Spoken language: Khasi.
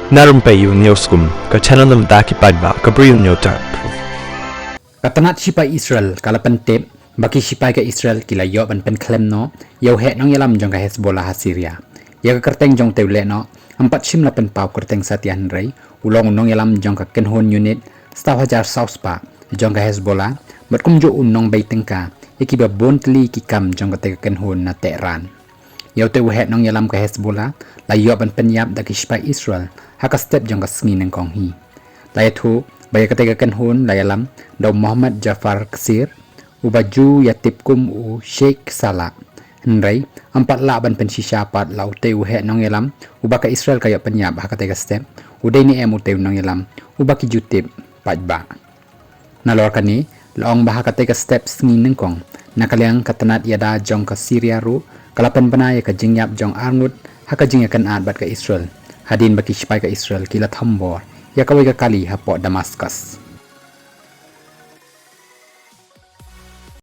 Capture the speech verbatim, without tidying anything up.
Na Rympei U News Kum, ka channel na bynta ki paidbah ka Bri U News Tap. Ka tnat shipai Israel ka la pyntip ba ki shipai ka Israel ki la ïoh ban pynkhlem noh ïa u heh nongïalam jong ka Hezbollah ha Syria. Ïa ka kyrteng jong utei u lehnoh ym pat shym la pynpaw kyrteng satia, hynrei u long u nongïalam jong ka kynhun unit saw hajar saw spah jong ka Hezbollah, bad kumjuh u nongbei tyngka ïa kiba bun tylli ki kam jong katei ka kynhun na Tehran. Ïa utei u heh nongïalam ka Hezbollah la ïoh ban pynïap da ki shipai Israel ha ka step jong ka sngi nyngkong hi. La ïathuh ba ïa katei ka kynhun la ïalam da u Mohammad Jafar Qasir, uba ju ïatip kum u Sheikh Salah. Hynrei ym pat lah ban pynshisha pat la utei u heh nongïalam uba ka Israel ka ïoh pynïap ha katei ka step u dei ne em utei u nongïalam uba ki ju tip paidbah. Nalor kane, la ong ba ha katei ka step sngi nyngkong, na ka liang ka tnat ïada jong ka Syria ruh ka la pynbna ïa ka jingïap jong arngut ha ka jingïakynad bad ka Israel, hadien ba ki shipai ka Israel ki la thombor ïa kawei ka kali hapoh Damascus.